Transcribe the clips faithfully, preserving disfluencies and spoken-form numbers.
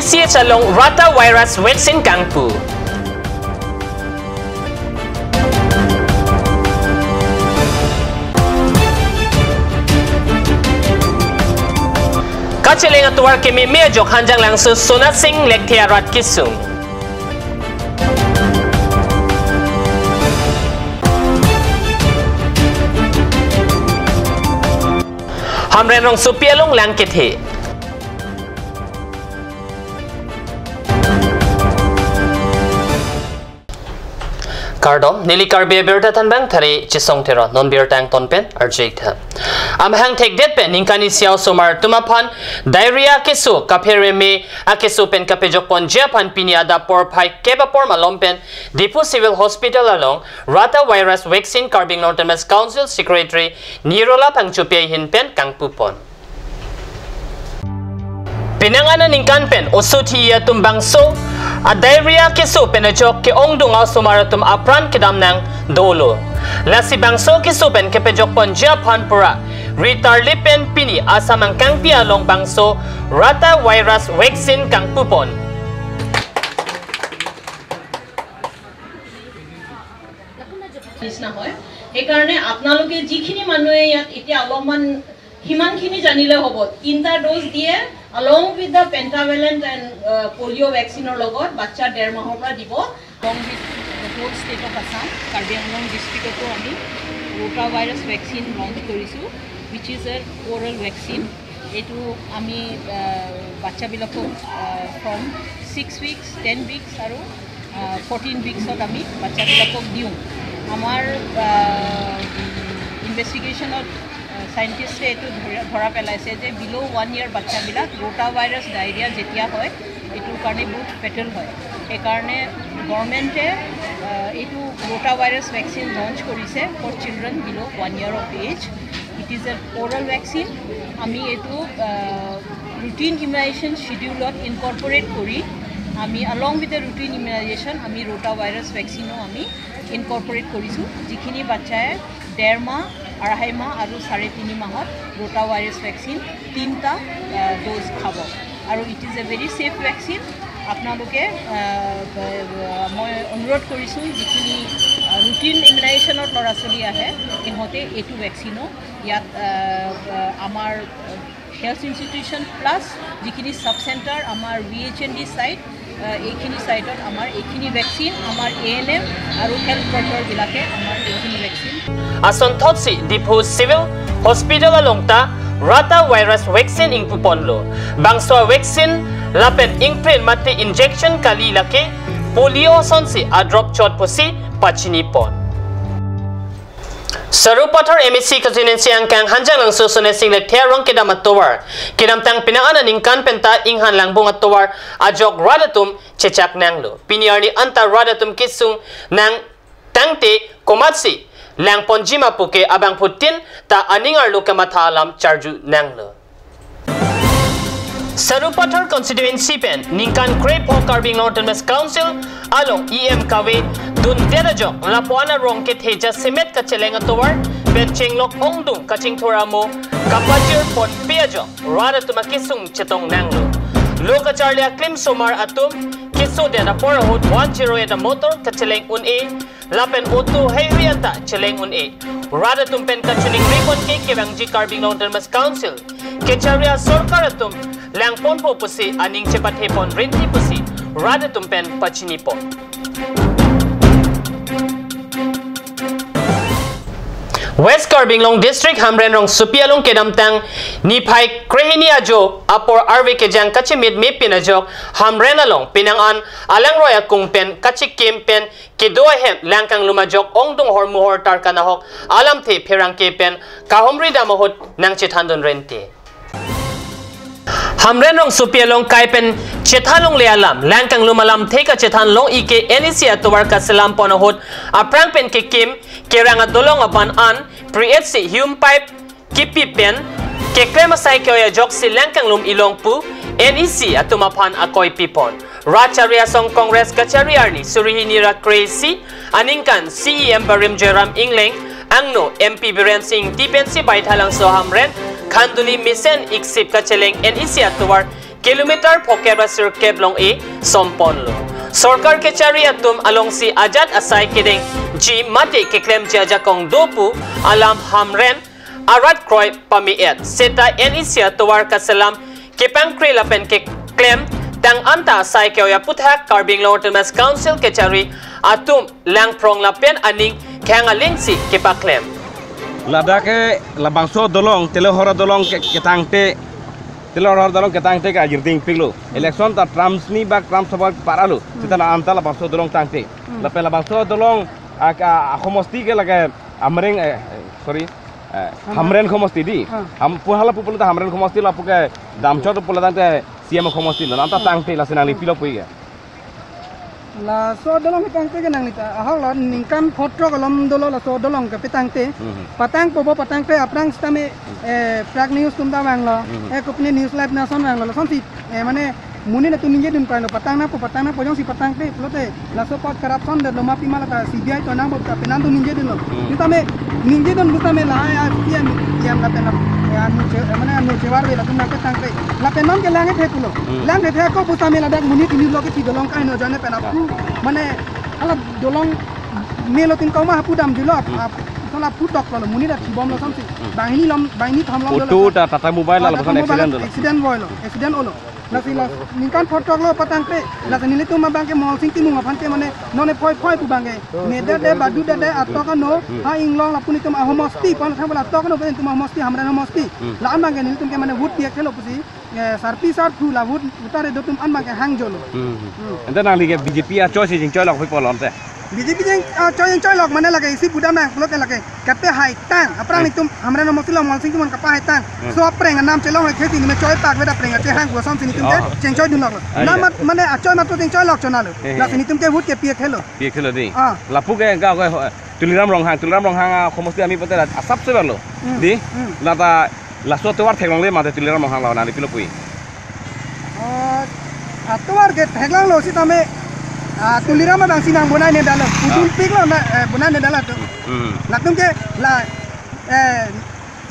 C H along Rota virus vaccine kangpu. Kacheleng atovar kememe ajok Hanjanglangso Sona Sing Lekthe arat kesung. Hamren rongsopi along lang kethe. Kardom, neli Karbi abirta thanbang thari Chisong Teron, non birta angton pen arju-ik tha. Amahang thekdet pen ningkan isi a-osomar atum aphan diarrhea keso kaphereme akeso pen kapejokponji aphan pini adap porphai kep apor malom pen Diphu Civil Hospital along Rota virus vaccine Karbi Anglong Autonomous Council Secretary Nirola Phangchopi ahin pen kangpupon. Penang aningkan pen oso thi atum bangso a-diarrhea keso pen ajok ke-ongdung a-osomar atum apran kedam nang dolo. Lasi bangso keso pen kepejokponji aphan pura ritarlip pen pini Assam angkangpi along bangso Rota virus vaccine kangpupon. নিচিনা হয়। সেইকাৰণে আপোনালোকে যিখিনি মানুহে ইয়াত এতিয়া অলপমান সিমানখিনি জানিলে হ'ব, তিনিটা ড'জ দিয়ে, along with the pentavalent and, আহ, পলিঅ' ভেকচিনৰ লগত বাচ্চা ডেৰ মাহৰ পৰা দিব। Along with the whole state of Assam, Karbi আংলং ডিষ্ট্ৰিক্টতো আমি ৰোটা ভাইৰাছ ভেকচিন লঞ্চ কৰিছোঁ, which is a oral vaccine। এইটো আমি, আহ, বাচ্চাবিলাকক, আহ, from six weeks, ten weeks আৰু, আহ, ফৰ্টিন উইকছত আমি বাচ্চাবিলাকক দিওঁ। আমাৰ, আহ, ইনভেষ্টিগেশ্যনত, আহ, চাইণ্টিষ্টে এইটো ধৰা, ধৰা পেলাইছে যে বিল' ওৱান ইয়েৰ বাচ্চাবিলাক ৰোটা ভাইৰাছ ডায়েৰিয়া যেতিয়া হয়, এইটোৰ কাৰণে বহুত ফেটেল হয়। সেইকাৰণে গভৰ্ণমেণ্টে, আহ, এইটো ৰোটা ভাইৰাছ ভেকচিন লঞ্চ কৰিছে for children below one year of age। It is an oral vaccine। আমি এইটো, আহ, ৰুটিন ইমিউনাইজেশ্যন শ্বিডিউলত ইনকৰ্পৰেট কৰি আমি along with the routine immunization আমি ৰোটা ভাইৰাছ ভেকচিনো আমি ইনকৰ্পৰেট কৰিছোঁ, যিখিনি বাচ্চাই ডেৰ মাহ, আঢ়াই মাহ আৰু চাৰে তিনি মাহত ৰোটা ভাইৰাছ ভেকচিন তিনিটা, আহ, ড'জ খাব। আৰু it is a very safe vaccine। আপোনালোকে, আহ, ব-, ব-, মই অনুৰোধ কৰিছোঁ, যিখিনি, আহ, ৰুটিন ইমিউনাইজেশ্যনত ল'ৰা ছোৱালী আহে, সিহঁতে এইটো ভেকচিনো ইয়াত, আহ, আহ, আমাৰ, আহ, হেল্থ ইনষ্টিটিউশ্যন প্লাছ যিখিনি ছাব চেণ্টাৰ, আমাৰ V H N D site, আহ, এইখিনি ছাইটত আমাৰ এইখিনি ভেকচিন আমাৰ এ এন এম আৰু হেল্থ ৱৰ্কাৰবিলাকে আমাৰ এইখিনি vaccine. Ason thotsi Diphu Civil Hospital along ta Rota virus vaccine ingpuponlo. Bangso a-vaccine lapen ingprint mate injection kali, lake polio asonsi a-drop chot pusi pachinipon. Sarupathar M A C constituency angkang Hanjanglangso Sona Sing Lekthe arong kedam atovar, kedamtang penang aningkan penta Inghan Langbung atovar ajok rat atum chechak nanglo. Pini arni anta rat atum kesung nang tangte komatsi langponji ma puke abangphutin ta aning arlo kematha alam charju nanglo. Sarupathar constituency pen ningkan krepho Karbi Anglong Autonomous Council along E M kave dundet ajok lapu-an arong kethe jasemet kacheleng atovar pen chenglok ongdung kachingthur amo kapajirponpe ajok rat atum akesung chetong nanglo. Lo kacharli aklim osomar atum kesodet apor ahut one zero eight a-motor kacheleng un-e lapen auto heihui anta cheleng un-e. Rat atum pen kachiningripon ke kevangji Karbi Anglong Autonomous Council kechari asorkar atum langponpo pusi aning chepathepon rinti pusi rat atum pen pachinipon. West Karbi Anglong District Hamren rongsopi along kedamtang niphai krehini ajo apor arve kejang kachimit mepin ajok Hamren along penang an alangroi akung pen kachikim pen kedo ahem lang kanglum ajok ongdung hormu hortar kanahok alamthe pherangke pen kahumri dam ahut nangchethandun rente. Hamren rongsopi along kai pen chethan longle alam, lang kanglum alamthe kachethan long-ik N E C atovar kaselampon ahut aphrang pen kekim kerang adolong aban an pre-et si hum pipe kipi pen keklem asai ke-oi ajoksi lang kanglum ilong pu N E C atum aphan akoi pipon. Rat chari asong Congress kachari arni suri hini ra kre-isi aningkan C E M barim Joyram Engleng, angno M P Biren Singh Ingti pensi Baithalangso Hamren Khanduli mesen iksip kacheleng N E C atovar kilometer phokep ra sirkep along-e somponlo. Sorkar kechari atum alongsi ajat asai kedengji mate keklemji ajakong do pu alam Hamren arat kroi pame-et. Seta N E C atovar kaselam kepangkre lapen keklem tang anta asai ke-oi aphuthak Karbi Anglong Autonomous Council kechari atum langphrong lapen aning khang alingsi kepaklem. Ladak ke labangso dolong, Telohor dolong ke, ketangte, Telohor dolong ketangte ke ajirting piklo. Election ta term sini bak term sabak paralo. Hmm. Seta la anta labangso dolong tangte. Hmm. Lapen labangso dolong a, a, a homosti ke lake Amreng, eh, sorry, eh, Hamren. Hamren homosti di. Ah. Ham, pu hala pu pulo ta Hamren homosti lapu ke damchot pulo tangte C M homosti lo. Anta, ah, tangte lasi nangli pilo puji ke. Laso dolong ketangte ke nanglita ahok lo, ningkan phongo throk alom dolo laso dolong kepetangte. Mhm. Patangpo bo, patangte aphrang sitame, eh, Prag News atum ta vanglo. Mhm. Eh, kopine News Live nason vanglo. Lasonsi, eh, mane monit atum ningjedun pailo, patang nangpo, patang nangpo, jongsi patangte pulote laso apot corruption detlo ma pima lata C B I tonang bo ta penang atum ningjedunlo. Hmm. Sitame ningjedun pusitame lahai a C M, C M lapen lam, eh, anu che, eh, mane anu chevar ave latum nangketangte. Lapen non ke lang-ethe pulo. Hmm. Lang-ethe ako pusitame ladak monit inut lo kethi dolong kaheno jane pen, ah, aphu, mane hala dolong melo tin kauma hapu damjulo, ap-, hmm, ap-, hala aphu doklo, monit athibomlo lasonsi. Hmm. Banghini lom, banghini thom lom dolo. Auto ta Tata Mobile, ah, la Tata lapuson Mobile accident dolo. Accident voilo, accident olo. Lasi la ningkan phongo throk lo patangte. Lasi nelitum abang ke Molsing Timung aphan ke mane non ephoi phoi pu abang ke. Medet de, badut det de, atok ano, ha inglong lapu nelitum ahomosti pon thang la atok ano pen nelitum ahomosti, Hamren homosti. Hmm. La-an abang ke nelitum ke mane vote pi-et thelo pusi, eh, sarpi sarpo la vote utare do atum an abang ke hangjolo. Hmm. Hmm. Ante nangli ke B J P achoi si chingchoilok pi pulo ante. B J P jeng, ah, choi chingchoilok mane lake isi budam nang pulote lake kapahaitang. Aphrang, hmm, nelitum Hamren homosti along Molsing Timung kapahaitang. Hmm. So aphrang anam chelong le kheti nelitum choi pak veda aphrang achehang pu asonsi nelitum ke, oh, chingchoidunloklo. Ah, iya. Namat mane achoi matro chingchoilok chonalo. He, he. Lasi nelitum ke vote ke pi-et thelo. Pi-et thelo di. Ah. Lapu ke ga ko, eh, Tuliram Ronghang, Tuliram Ronghang ahomosti ami pote asap sebar lo. Hmm. Di? Hmm. Lata laso atovar theklongle mate Tuliram Ronghang lo nangli pilo puji. Oh, atovar ke theklonglo sitame, ah, Tuliram abang si nang bonaine dalo. Ah. Pudun piklo na, eh, bonaine dalo atum. Hmm. Latum ke la, eh,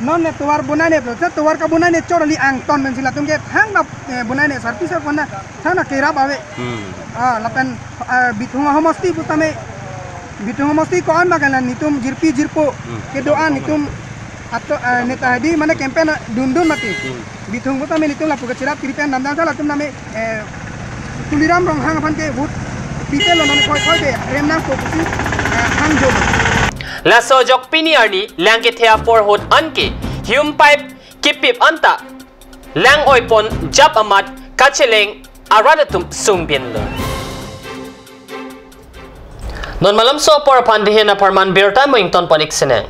non ne tovar bonaine, tovar kebonaine chot kali angton pensi latum ke thang na, eh, bonaine sarpi sarpo na thang na kerap ave. Hmm. Ah, lapen, ah, Bithung homosti pusitame, Bithung homosti ko-an abang ke la nelitum jirpi jirpo, hmm, kedo-an nelitum ato, eh, neta hadi mane campaign dundun mati. Hmm. Bithung pusitame nelitum lapu ke cherap kiri pen damdam sa latum tame, eh, Tuliram Ronghang aphan ke vote pitelo, non ephoi phoi ke rem nangpo pusi, eh, hangjolo. Laso ajok pini arni lang kethe apor ahut anke hum pipe kipip anta lang oipon jap amat kacheleng arat atum sungbinlo. Non malomso apor aphan dihen apharman birta mo ingtonpon-ik sinang.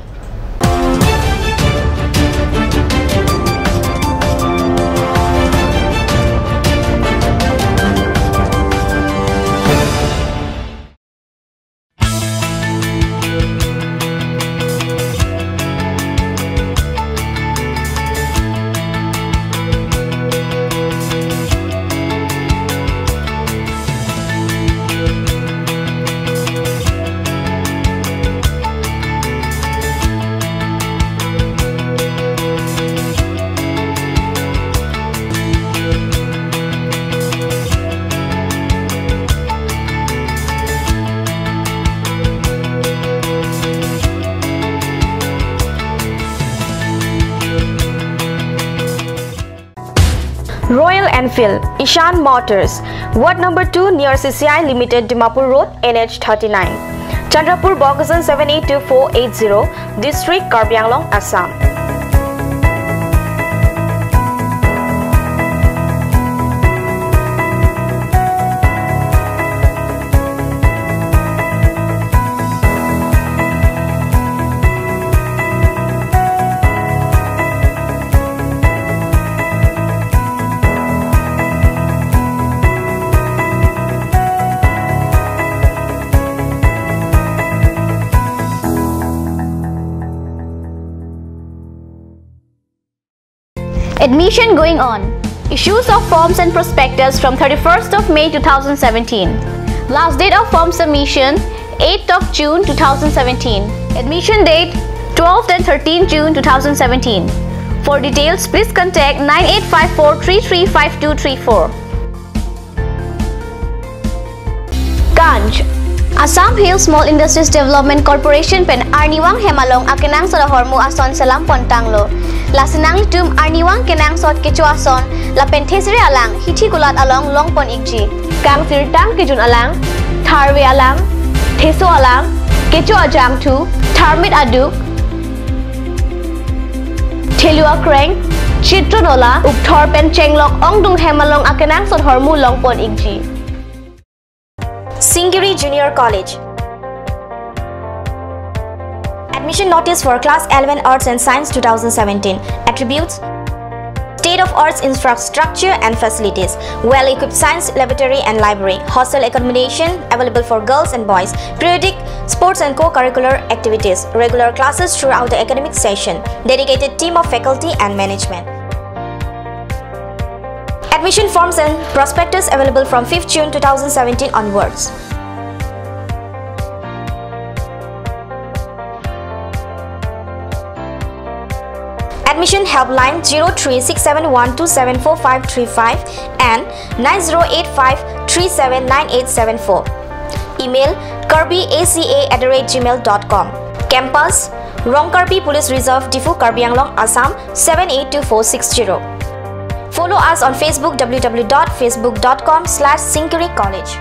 Royal Enfield, Ishan Motors, Ward number two near C C I Limited, Dimapur Road, N H thirty-nine, Chandrapur, Bokajan seven eight two four eight zero, District, Karbi Anglong, Assam. Admission going on. Issues of forms and prospectus from thirty-first of May two thousand seventeen. Last date of form submission, eighth of June two thousand seventeen. Admission date, twelfth and thirteenth June two thousand seventeen. For details, please contact nine eight five four three three five two three four. Kanj, Assam Hill Small Industries Development Corporation pen arnivang hem along akenangsot ahormu ason selam pon tanglo. Lasi nanglitum arnivang kenangsot kecho ason lapen thesere alang hithi kulat along long pon ikji. Kangsirtang kejun alang, tharve alang, theso alang, kecho ajangthu, tharmit aduk, thelu akreng, chitro nola, ukthor pen chenglok ongdung hem along akenangsot ahormu long pon ikji. Singiri Junior College. Admission notice for class eleven Arts and Science two thousand seventeen. Attributes: state of arts infrastructure and facilities, well-equipped science laboratory and library, hostel accommodation available for girls and boys, periodic sports and co-curricular activities, regular classes throughout the academic session, dedicated team of faculty and management. Admission forms and prospectus available from fifth June two thousand seventeen onwards. Admission helpline zero three six seven one two seven four five three five and nine zero eight five three seven nine eight seven four. Email karbi A C A at the rate gmail dot com. Campus: Rongkarbi Police Reserve, Diphu, Karbi Anglong, Assam seven eight two four six zero. Follow us on Facebook, w w w dot facebook dot com slash singiri college.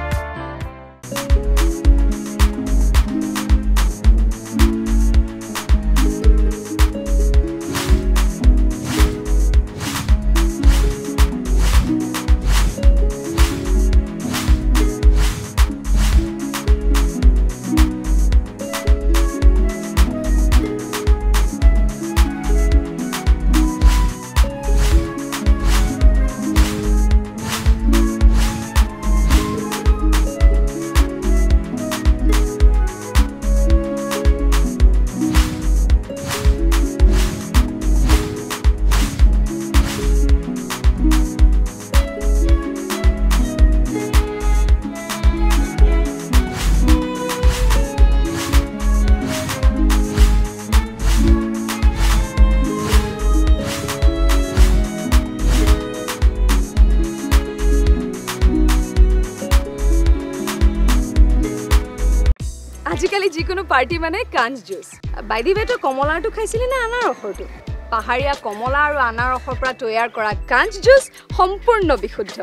আজিকালি যিকোনো পাৰ্টি মানে কাঞ্জ juice. By the ৱে, তই কমলাৰটো খাইছিলি নে আনাৰসৰটো? পাহাৰীয়া কমলা আৰু আনাৰসৰ পৰা তৈয়াৰ কৰা কাঞ্জ জুচ সম্পূৰ্ণ বিশুদ্ধ।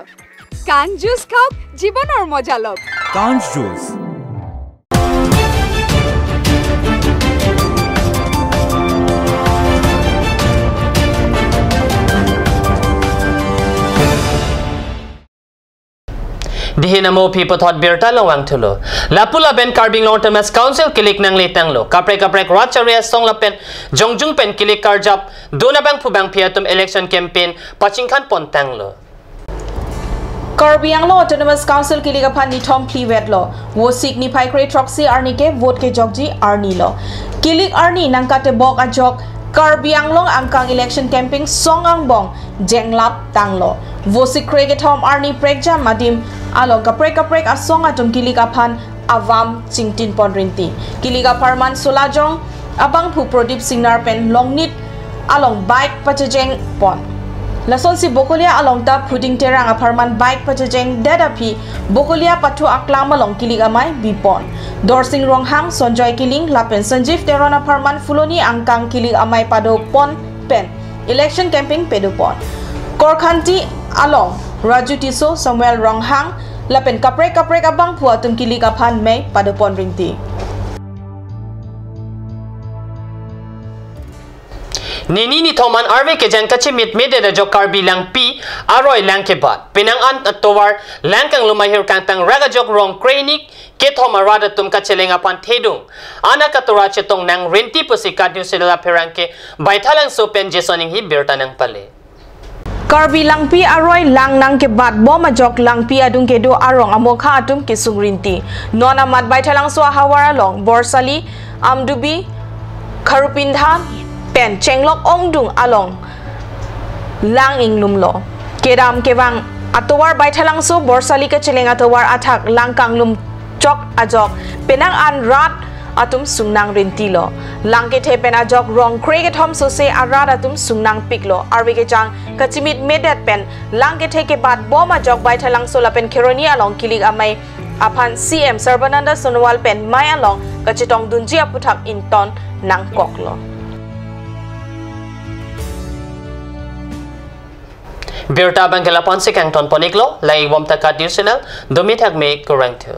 কাঞ্জ জুচ খাওক, জীৱনৰ মজা লওক। কাঞ্জ juice. Dihin amo aphi puthot birta longvang thulo. Lapu lapen Karbi Anglong Autonomous Council kilik nangle tanglo. Kaprek kaprek rat chari asong lapen jongjung pen kilik karjap dun abangphu bangphi atum election campaign pachingkhan pon tanglo. Karbi Anglong Autonomous Council kilik aphan nithom phli vetlo. Vosik niphai kre throksi arni ke vote kejokji arni lo. Kilik arni nangkatebok ajok Karbi Anglong angkang election campaign song angbong jenglap tanglo. Vosik kre kethom arni prekjam adim along kaprek kaprek asong atum kilik aphan avam chingtin pon rinti. Kilik apharman Solajong abangphu Prodip Singnar pen Longnit along bike pachejeng pon. Lasonsi Bokolia along ta Phuding Terang apharman bike pachejeng det aphi Bokolia pathu aklam along kilik amei bipon. Dorsing Ronghang, Sonjoy Killing lapen Sanjeev Teron apharman Phuloni angkang kilik amei pado pon pen election campaign pado pon. Korkanthi along Raju Tisso, Samuel Ronghang lapen kaprek kaprek abangphu atum kilik aphan mei pado pon rinti. Nini nithom an arve kejang kachimit medet ajok Karbi Langpi aroi lang kebat. Penang an atovar lang kanglum ahir kangtang rak ajok rong kre hini kethom arat atum kacheleng aphan thedung. Ana katura chetong nang rinti pusi Kat News Channel apherangke Baithalangso pen Jason Inghi birta nangpale. Karbi Langpi aroi lang nangkebat bom ajok Langpi adung kedo arong amokha atum kesung rinti. Non amat Baithalangso ahavar along Borsali, Amdubi, Kharupindha pen chenglok ongdung along lang inglumlo. Kedam kevang atovar Baithalangso Borsali kacheleng atovar athak lang kanglum chok ajok penang an rat atum sungnang rintilo. Lang kethe pen ajok rong kre kethom sose arat atum sungnang piklo. Arve kejang kachimit medet pen lang kethe kebat bom ajok Baithalangso lapen Kheroni along kilik amei aphan C M Sarbananda Sonowal pen mei along kachetong dunji aputhak ington nangkoklo. Birta abang ke lapu-an si kangton pon-iklo, lang-ik bom ta Kat News Channel, dumi thak me kurang thu.